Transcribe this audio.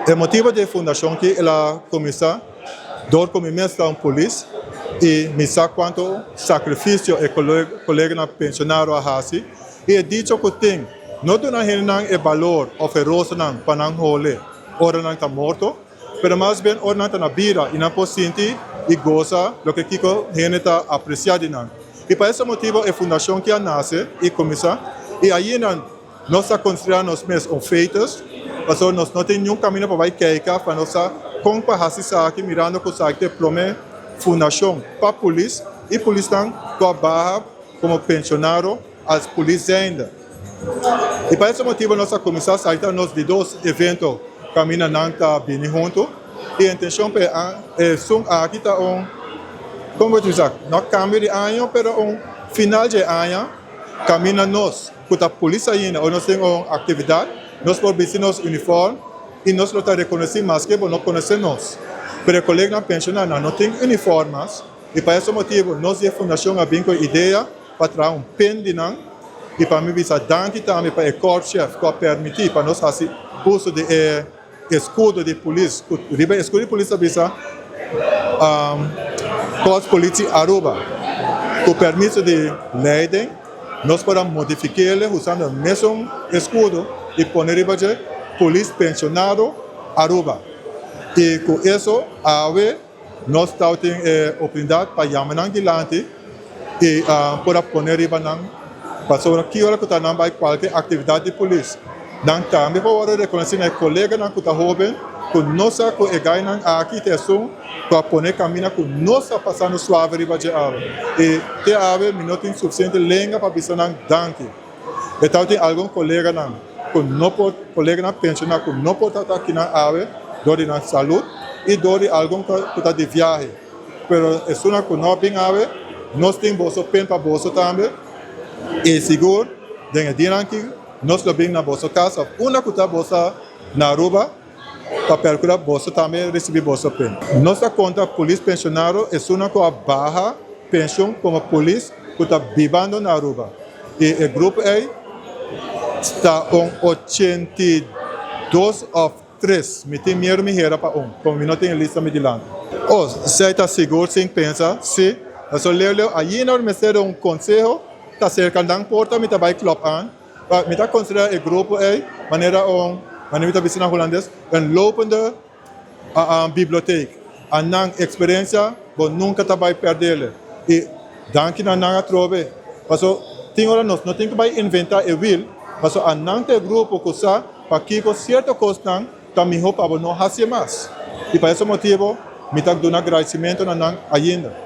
E motibo di e fundacion ki el a cuminsa dor cu mi mes ta un polis y mi sa cuanto sacrificio e coleganan pensionado a haci y e dicho cu tin no duna hendenan e balor of e rosanan pa nan hole ora nan ta morto, pero mas bien ora nan ta na bida y nan por sinti y goza loke kico hende ta aprecia di nan. Y pa ese motibo e fundacion ki a nace y cuminsa y ayinan Nos ta konsiderá nos mes un fetus, pasobra nos no tin niun kaminda pa bai keika pa nos sa kon pa hasi esaki mirando ku esaki ta e promé fundashon pa polis i polisnan ku a baha komo penshonado as polis zijnde. I pa ese motibu nos a kuminsá esaki ta nos di dos evento kaminda nan ta bini huntu i e intenshon pa e esun aki ta un, kon bo ta bisa, no kambio di año pero un final dje aña kaminda nos. Ku ta polis ainda ora nos tin un aktividat, nos por bisti nos uniform i nos lo ta rekonosí maske bo no konosé nos. Pero e koleganan penshoná nan no tin uniform mas i pa esun motibu nos di e fundashon a bin ku e idea pa traha un pin di nan i pa mi bisa danki tambe pa e korpschef ku a permití pa nos hasi uso di e Escudo di polis cu riba escudo di polis ta bisa Korps Politie Aruba. Cu permiso di leiding nos por a modifiquele usando e mesun escudo y pone riba dje Polis Pensionado Aruba. Y cu eso awe nos tabatin e oportunidad pa yama nan dilanti y por a pone riba nan pasobra ki ora cu ta nan bay cualke actividad di polis nan tambe por worde reconoci na e coleganan cu ta hoben cu no sa cu e gaynan aki ta esun cu a pone camina cu nos a pasando suave riba dje awe y te awe mi no tin suficiente lenga pa bisa nan danki. E tabatin algun coleganan cu no por, coleganan pensioná cu no por tabata akinan awe dor di nan salud y dor di algun cu ta di viahe. Pero esunnan cu no a bin awe, nos tin boso pen pa boso tambe y sigur den e dianan aki nos lo bin na boso cas of unda cu ta boso na Aruba pa percura boso tambe ricibi boso pen. Nos ta conta polis pensionado esunnan cu a baha pension como polis cu ta bibando na Aruba y e grupo ey ta un 82 of tres. Mi tin miedo mi hera pa un, como mi no tin e lista mi dilanti. Oh, esey ta sigur sin pensa, si. Pasobra leu leu ayina mester di un conseho ta cerca nan porta mi ta bay klop aan. Mi ta considera e grupo ey manera un, manera mi ta bisa na Hulandes, een lopende bibliotheek. A nan experiencia bo nunca ta bay perdele. Y danki na nan atrobe. Paso tin ora nos no tin cu bay inventa e wiel, paso a nan ta e grupo cu sa pakico cierto cosnan ta miho pa bo no haci'e mas. Y pa eso motibo mi ta duna agradecimento na nan ainda.